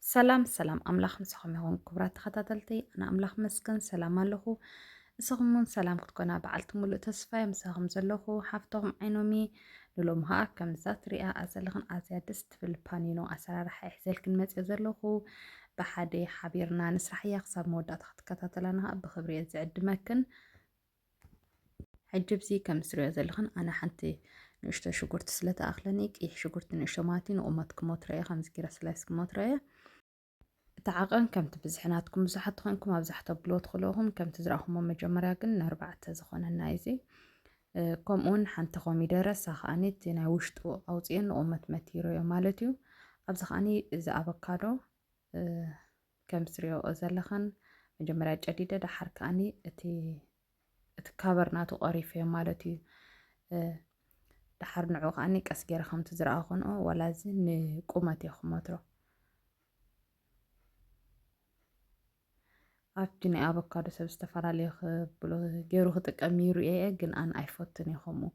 ሰላም ሰላም፣ ኣምላኽ ምሳኹም ይኹን ክቡራት ተኸታተልቲ። ኣነ ኣምላኽ መስገን ሰላም ኣለኹ። ንስኹም እውን ሰላም ክትኮና በዓልቲ ሙሉእ ተስፋ እየ። ምሳኹም ዘለኹ ሓፍቶም ዓይኖሚ። ንሎሚ ኸኣ ከምዛ ትሪኣ ዘለኽን ኣዝያ ደስ ትብል ፓኒኖ ኣሰራርሓ እየ ሒዘልክን መፅየ ዘለኹ። ብሓደ ሓቢርና ንስራሕ እያ። ክሳብ መወዳእታ ክትከታተላና ኸኣ ብኽብሪ እየ ዝዕድመክን። ሕጂ ብዚ ከም ትሪኦ ዘለኽን ኣነ ሓንቲ ንእሽቶ ሽጉርቲ ስለ ትኣኽለኒ፣ ቀይሕ ሽጉርቲ ንእሽቶ ማለት እዩ፣ ንቑመት ክሞትሮ እየ፣ ከምዚ ጌረ ስላይስ ክሞትሮ እየ። እቲ ዓቐን ከምቲ ብዝሒ ናትኩም፣ ብዙሓት ተኾይንኩም ኣብዛ ተብልዎ ትኽእሉ ኢኹም። ከምቲ ዝረኣኹሞ መጀመርያ ግን ንኣርባዕተ ዝኾነና እዩ እዚ። እ፣ ከምኡውን ሓንቲ ኮሚደረ፣ እሳ ከኣኒ እቲ ናይ ውሽጡ ኣውፅኤ ንቑመት መቲረዮ ማለት እዩ። ኣብዚ ከኣኒ እዚ ኣቮካዶ፣ እ፣ ከም ትሪኦ ዘለኽን መጀመርያ ጨዲደ፣ ደሓር ከኣኒ እቲ፣ እቲ ካቨር ናቱ ቆሪፈዮ ማለት እዩ። እ፣ ደሓር ንዑ ከኣኒ ቀስ ገይረ ከምቲ ዝረኣኹንኦ ዋላ እዚ ንቁመት እየ ክመትሮ። ኣብቲ ናይ ኣቮካዶ ሰብ ዝተፈላለዩ ክብሎ ገይሩ ክጥቀም ይርእዮ እየ፣ ግን ኣነ ኣይፈቱን እየ ከምኡ።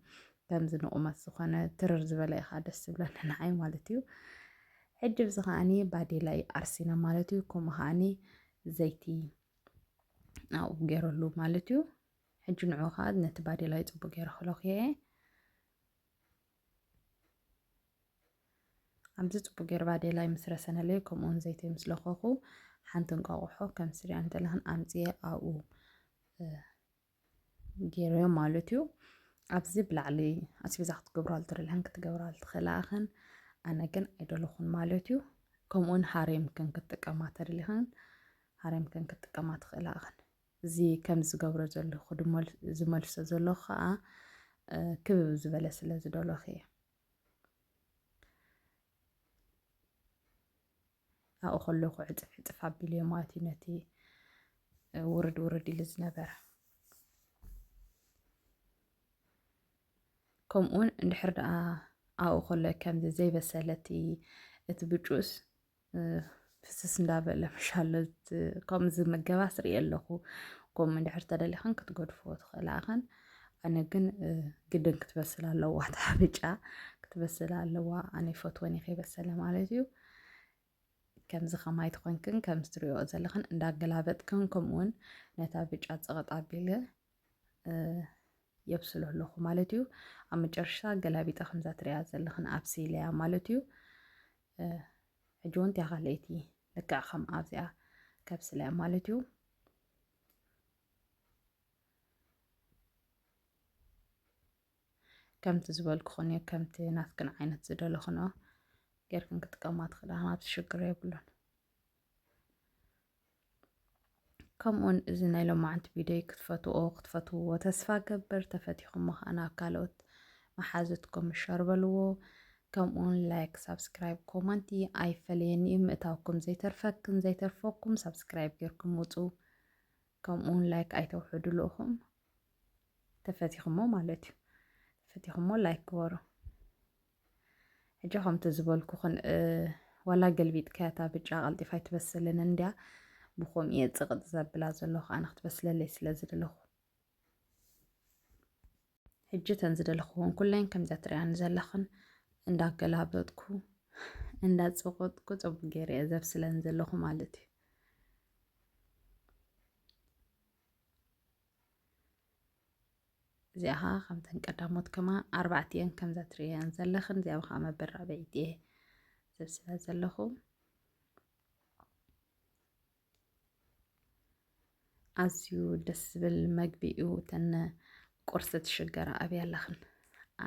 ከምዚ ንቑመት ዝኾነ ትርር ዝበለ እዩ ኸዓ ደስ ዝብለኒ ንዓይ ማለት እዩ። ሕጂ ብዚ ከኣኒ ባዴላ እዩ ኣርሲና ማለት እዩ። ከምኡ ከኣኒ ዘይቲ ኣብኡ ገይረሉ ማለት እዩ። ሕጂ ንዑ ኸዓ ነቲ ባዴላ እዩ ጽቡቅ ገይረ ክለኽዮ እየ። ኣብዚ ጽቡቅ ገይረ ባዴላይ ምስ ረሰነለይ፣ ከምኡውን ዘይተይ ምስ ለኸኹ፣ ሓንቲ እንቋቑሖ ከም ስሪያ እንተለኽን ኣምጽየ ኣብኡ፣ እ፣ ገይረዮ ማለት እዩ። ኣብዚ ብላዕሊ ኣስቤዛ ክትገብራሉ ትደልኽን ክትገብራሉ ትኽእላ ኢኽን። ኣነ ግን ኣይደለኹን ማለት እዩ። ከምኡውን ሃሬምክን ክትጥቀማ ተደሊኽን ሃሬምክን ክትጥቀማ ትኽእላ ኢኽን። እዚ ከም ዝገብሮ ዘለኹ ድመል-፣ ዝመልሶ ዘለኹ ኸኣ፣ እ፣ ክብብ ዝበለ ስለ ዝደለኹ እየ። ኣብኡ ከለኹ ዕጽፍ ዕጽፍ ኣቢለዮ ማለት እዩ ነቲ፣ እ፣ ውርድ ውርድ ኢሉ ዝነበረ። ከምኡውን እንድሕር ደኣ ኣብኡ ከሎ ከምዚ ዘይበሰለ እቲ፣ እቲ ብጩስ፣ እ፣ ፍስስ እንዳበለ ምሻሎ ዝ-፣ ከምኡ ዝምገባስ ርእየ ኣለኹ። ከምኡ እንድሕር ተደሊኽን ክትገድፍዎ ትኽእላ ኢኽን። ኣነ ግን፣ እ፣ ግድን ክትበስል ኣለዋ፣ እታ ብጫ ክትበስል ኣለዋ። ኣነ ይፈትወን እየ ከይበሰለ ማለት እዩ። ከምዚ ከማይ ተኾይንክን ከምዚ ትሪኦ ዘለኽን እንዳገላበጥክን ከምኡውን ነታ ብጫ ጽቕጥ ኣቢለ፣ እ፣ የብስሎ ኣለኹ ማለት እዩ። ኣብ መጨረሽታ ገላቢጠ ከምዛ ትሪኣ ዘለኽን ኣብሲለያ ማለት እዩ። እ፣ ሕጂ እውን እቲኣ ካልኣይቲ ልክዕ ከም ኣብዚኣ ከብስለያ ማለት እዩ። ከምቲ ዝበልኩኽን እዩ፣ ከምቲ ናትክን ዓይነት ዝደለኽንኦ ጌርክን ክጥቀማ ትኽእላ፣ ኣብዚ ሽግር የብሉን። ከምኡውን እዚ ናይ ሎማዓንቲ ቪድዮ ክትፈትዎ፣ ክትፈትውዎ ተስፋ ገብር። ተፈቲኹሞ ኸኣ ናብ ካልኦት መሓዙትኩም ሸር በልዎ። ከምኡውን ላይክ፣ ሳብስክራይብ፣ ኮመንቲ ኣይፈለየኒ እዩ። ምእታውኩም ዘይተርፈክን ዘይተርፈኩም ሳብስክራይብ ጌርኩም ውጹ። ከምኡውን ላይክ ኣይተውሕዱ ልኡኹም። ተፈቲኹሞ ማለት እዩ። ተፈቲኹሞ ላይክ ግበሩ። ሕጂ ከምቲ ዝበልኩኽን፣ እ፣ ዋላ ገልቢጥካያ እታ ብጫ ቀልጢፋ ኣይትበስልን እንድያ። ብኸምኡ እየ ጽቕጥ ዘብላ ዘለኹ ኣነ ክትበስለለይ ስለ ዝደለኹ። ሕጂ እተን ዝደለኽወን ኩለን ከምዛ ትሪኣኒ ዘለኽን እንዳገላበጥኩ፣ እንዳጸቐጥኩ ጽቡቅ ገይረ እየ ዘብስለን ዘለኹ ማለት እዩ። እዚኣ ኸዓ ከምተን ቀዳሞት ከማ ኣርባዕቲኤን ከምዛ ትርእየን ዘለኽን፣ እዚኣ ኸዓ መበል ራብዐይቲ እየ ዘብስላ ዘለኹ። ኣዝዩ ደስ ዝብል መግቢ እዩ። እተን ቁርሲ ትሽገራ ኣብያ ኣለኽን፣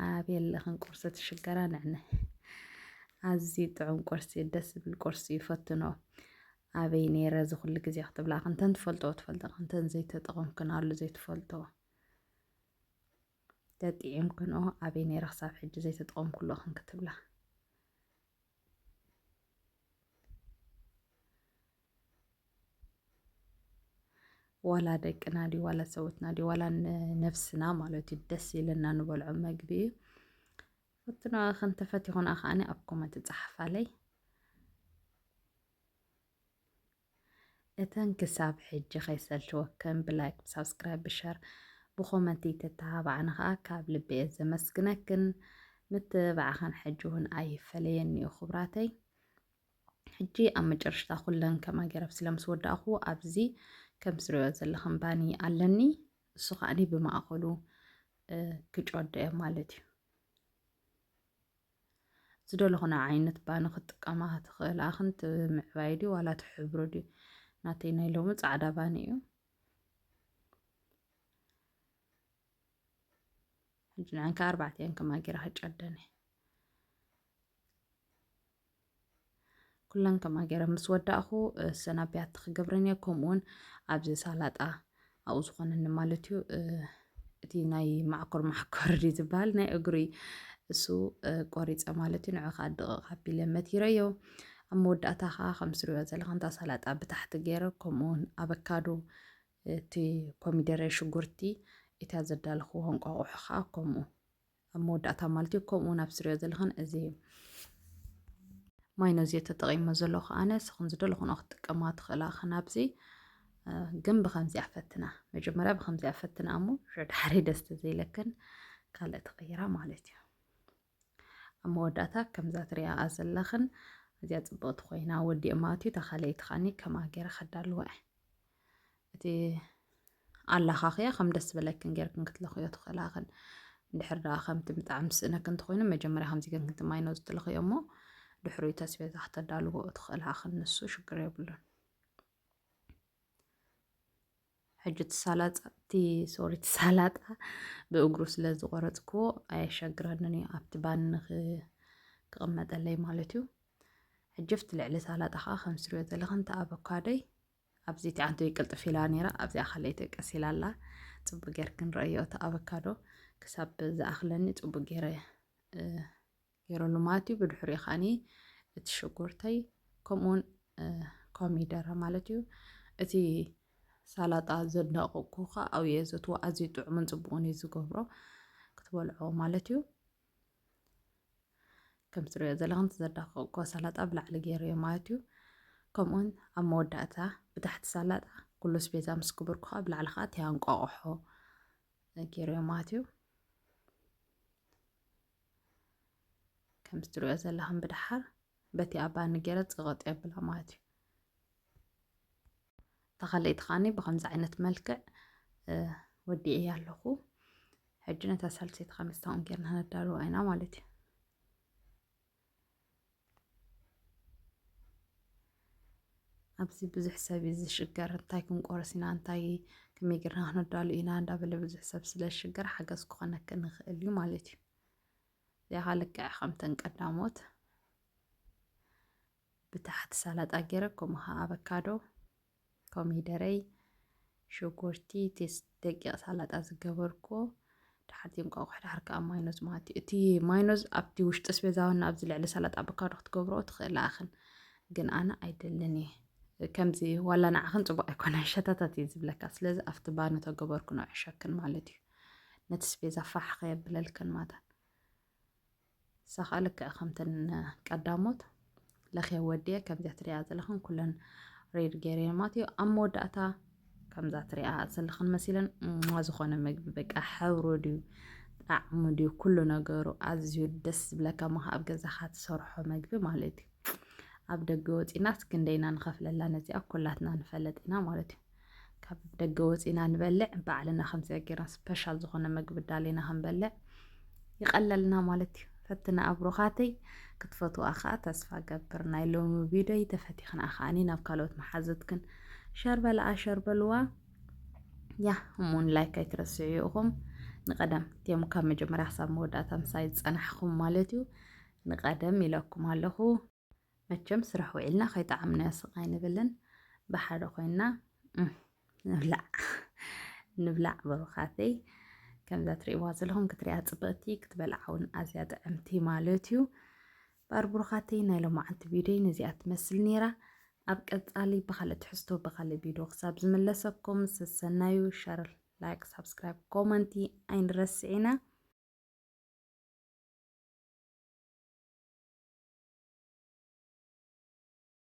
ኣብያ ኣለኽን ቁርሲ ትሽገራ ንዕነ። ኣዝዩ ጥዑም ቁርሲ፣ ደስ ዝብል ቁርሲ እዩ፣ ፈትኖ። ኣበይ ነይረ እዚ ኩሉ ግዜ ክትብላ፣ እንተን ትፈልጦ ትፈልጦ፣ እንተን ዘይተጠቐምክናሉ ዘይትፈልጦ። ተጥዒምክንኦ ኣበይ ነይረ ክሳብ ሕጂ ዘይተጠቐምኩሉ ኢኽን ክትብላ። ዋላ ደቅና ድዩ፣ ዋላ ሰብኡትና ድዩ፣ ዋላ ንነብስና ማለት እዩ፣ ደስ ኢለና ንበልዖ መግቢ እዩ። ፈትኖ ኢኽን፣ ተፈቲኹን ከኣኒ ኣብ ኮመንት ጸሓፋለይ። እተን ክሳብ ሕጂ ከይሰልችወክን ብላይክ፣ ብሳብስክራይብ፣ ብሸር፣ ብኮመንቲ ተተባብዓኒ ከኣ ካብ ልቢ እየ ዘመስግነክን። ምትብባዕኽን ሕጂ እውን ኣይፈለየኒ እዩ ክቡራተይ። ሕጂ ኣብ መጨረሽታ ኩለን ከምኣ ገይረ ኣብሲለ ምስ ወዳእኹ፣ ኣብዚ ከም ትሪኦ ዘለኽን ባኒ ኣለኒ። እሱ ከኣኒ ብማእኸሉ፣ እ፣ ክጨዶ እየ ማለት እዩ። ዝደለኹና ዓይነት ባኒ ክትጥቀማ ትኽእላ። ኣኽንት ምዕባይ ድዩ ዋላ እቲ ሕብሩ ድዩ? ናተይ ናይ ሎሚ ጻዕዳ ባኒ እዩ። ሕጂ ንዐን ከኣ ኣርባዕቲኣን ከምኣ ገይረ ክጨደን እየ። ኩለን ከምኣ ገይረ ምስ ወዳእኹ፣ እ፣ ሰናብያት ክገብረን እየ። ከምኡውን ኣብዚ ሳላጣ ኣብኡ ዝኾነኒ ማለት እዩ። እ፣ እቲ ናይ ማዕኮር ማዕኮር ድዩ ዝበሃል ናይ እግሪ እሱ፣ እ፣ ቆሪጸ ማለት እዩ። ንዑ ከኣ ድቕቕ ኣቢለ መቲረዮ። ኣብ መወዳእታ ከኣ ከም ትሪኦ ዘለኹም እታ ሳላጣ ብታሕቲ ገይረ፣ ከምኡውን ኣቨካዶ፣ እቲ ኮሚደረ፣ ሽጉርቲ፣ እታ ዘዳለኽዎ እንቋቑሖ ከኣ ከምኡ ኣብ መወዳእታ ማለት እዩ። ከምኡ ናብ ትሪኦ ዘለኽን እዚ ማይኖዝ እየ ተጠቒመ ዘለኹ ኣነ። ንስኽን ዝደለኽንኦ ክትጥቀማ ትኽእላ። ክን ኣብዚ፣ እ፣ ግን ብኸምዚኣ ፈትና። መጀመርያ ብኸምዚኣ ፈትና እሞ፣ ድሕሪ ደስ ተዘይለክን ካልእ ትቕይራ ማለት እዩ። ኣብ መወዳእታ ከምዛ ትሪኣ ዘለኽን እዚኣ ጽብቕቲ ኮይና ወዲእ ማለት እዩ። እታ ካልኣይቲ ከኣኒ ከምኣ ገይረ ከዳልዋ እየ። እቲ ኣላኻኽያ ከም ደስ ዝበለክን ጌርክን ክትለኽዮ ትኽእላ። ክን ድሕር ደኣ ከምቲ ብጣዕሚ ዝስእነክን እንተኾይኑ፣ መጀመርያ ከምዚ ጌርክን እቲ ማይኖዝ ትለኽዮ እሞ፣ ድሕሪኡ ተስቤዛ ክተዳልዎ ትኽእላ። ክን ንሱ ሽግር የብሉን። ሕጂ እቲ ሳላጣ፣ እቲ፣ ሶሪ፣ እቲ ሳላጣ ብእግሩ ስለ ዝቆረጽክዎ ኣየሸግረንን እዩ፣ ኣብቲ ባኒ ክ-፣ ክቕመጠለይ ማለት እዩ። ሕጂ ኣብቲ ልዕሊ ሳላጣ ከኣ ከም ትሪኦ ዘለኽን እቲ ኣቮካዶይ ኣብዚ እቲኣ እንተ ቅልጥፍ ኢላ ነይራ፣ ኣብዚኣ ካልኣይቲ ቀስ ኢላ ኣላ። ጽቡቕ ጌርክን ረእዮ፣ እቲ ኣቮካዶ ክሳብ ዝኣኽለኒ ጽቡቕ ጌረ፣ እ፣ ገይረሉ ማለት እዩ። ብድሕሪኡ ከኣኒ እቲ ሽጉርተይ ከምኡውን፣ እ፣ ኮሚደረ ማለት እዩ። እቲ ሳላጣ ዘድነቕኩ ከኣ ኣብኡ እየ ዘእትዎ። ኣዝዩ ጥዑምን ጽቡቕን እዩ ዝገብሮ ክትበልዖ ማለት እዩ። ከም ትሪኦ ዘለኽን እቲ ዘዳቀቕኩዎ ሳላጣ ብላዕሊ ገይረዮ ማለት እዩ። ከምኡውን ኣብ መወዳእታ ብታሕቲ ሳላጣ ኩሉ ኣስቤዛ ምስ ግበርኩ ከኣ ብላዕሊ ከኣ እቲ እንቋቑሖ ገይረዮ ማለት እዩ። ከም ትሪኦ ዘለኽን ብድሓር በቲ ኣብ ባኒ ገይረ ጽቕጥ የብላ ማለት እዩ። እታ ካልኣይቲ ከኣኒ ብኸምዚ ዓይነት መልክዕ፣ እ፣ ወዲኤያ ኣለኹ። ሕጂ ነታ ሳልሰይቲ ከኣ ምስታኦም ጌርና ነዳልዋ ኢና ማለት እዩ። ኣብዚ ብዙሕ ሰብ እዩ ዝሽገር፣ እንታይ ክንቆርስ ኢና፣ እንታይ ከመይ ጌርና ክነዳሉ ኢና እንዳበለ ብዙሕ ሰብ ስለ ዝሽገር ሓገዝ ክኾነክን ይኽእል እዩ ማለት እዩ። እዚኣ ከኣ ልክዕ ከምተን ቀዳሞት ብታሕቲ ሳላጣ ገይረ፣ ከምኡ ከኣ ኣቨካዶ፣ ኮሚደረይ፣ ሽጉርቲ፣ እቲ ደቂቕ ሳላጣ ዝገበርኩዎ፣ ድሓር እቲ እንቋቑሖ፣ ድሓር ከኣ ማይኖዝ ማለት እዩ። እቲ ማይኖዝ ኣብቲ ውሽጢ ኣስቤዛ እውን ኣብዚ ልዕሊ ሳላጣ ኣቨካዶ ክትገብርኦ ትኽእላ ኢኽን፣ ግን ኣነ ኣይደልን እየ። ከምዚ ዋላ ንዓኽን ጽቡቕ ኣይኮነን፣ ሸታታት እዩ ዝብለካ። ስለዚ ኣብቲ ባኒ ተገበርኩ ነዕሸክን ማለት እዩ። ነቲ ኣስቤዛ ፋሕ ከየብለልክን ማታን። ንሳ ኸኣ ልክዕ ከምተን ቀዳሞት ለኽየ ወዲየ፣ ከምዚኣ ትሪኣ ዘለኽን ኩለን ሬድ ገይረን ማለት እዩ። ኣብ መወዳእታ ከምዛ ትሪኣ ዘለኽን መሲለን፣ እሟ፣ ዝኾነ ምግቢ በቃ ሕብሩ ድዩ፣ ጣዕሙ ድዩ፣ ኩሉ ነገሩ ኣዝዩ ደስ ዝብለካ፣ እሞ ኣብ ገዛኻ ትሰርሖ ምግቢ ማለት እዩ። ኣብ ደገ ወጺናስ ክንደይና ንኸፍለላ ነዚኣ፣ ኩላትና ንፈልጥ ኢና ማለት እዩ። ካብ ደገ ወጺና ንበልዕ፣ ባዕልና ከምዚኣ ጌርና ስፐሻል ዝኾነ ምግቢ ዳሊና ክንበልዕ ይቐለልና ማለት እዩ። ፈትና ብሩኻተይ፣ ክትፈትዋ ከኣ ተስፋ ገብር። ናይ ሎሚ ቪድዮይ ተፈቲኽንኣ ከኣኒ ናብ ካልኦት መሓዙትክን ሸር በልኣ፣ ሸር በልዋ። ያ፣ እሙን ላይክ ኣይትረስዑ ኢኹም። ንቐደም፣ እቲኦም ካብ መጀመርያ ክሳብ መወዳእታ ምሳይ ዝጸናሕኹም ማለት እዩ። ንቐደም ኢለኩም ኣለኹ። መቸም ስራሕ ውዒልና ከይጠዓምናዮ ስቕ ኣይንብልን። ብሓደ ኮይንና፣ እም፣ ንብላዕ። ንብላዕ ብሩኻተይ። ከምዛ ትርእይዋ ዘለኹም ክትሪኣ ጽብቕቲ፣ ክትበልዓ እውን ኣዝያ ጥዕምቲ ማለት እዩ። እምበኣር ብሩኻተይ፣ ናይ ሎማዓንቲ ቪድዮይ ነዚኣ ትመስል ነይራ። ኣብ ቀጻሊ ብኻልእ ትሕዝቶ፣ ብኻልእ ቪድዮ ክሳብ ዝምለሰኩም፣ ሰሰናዩ። ሸር፣ ላይክ፣ ሳብስክራይብ፣ ኮመንቲ ኣይንረስዕ ኢና።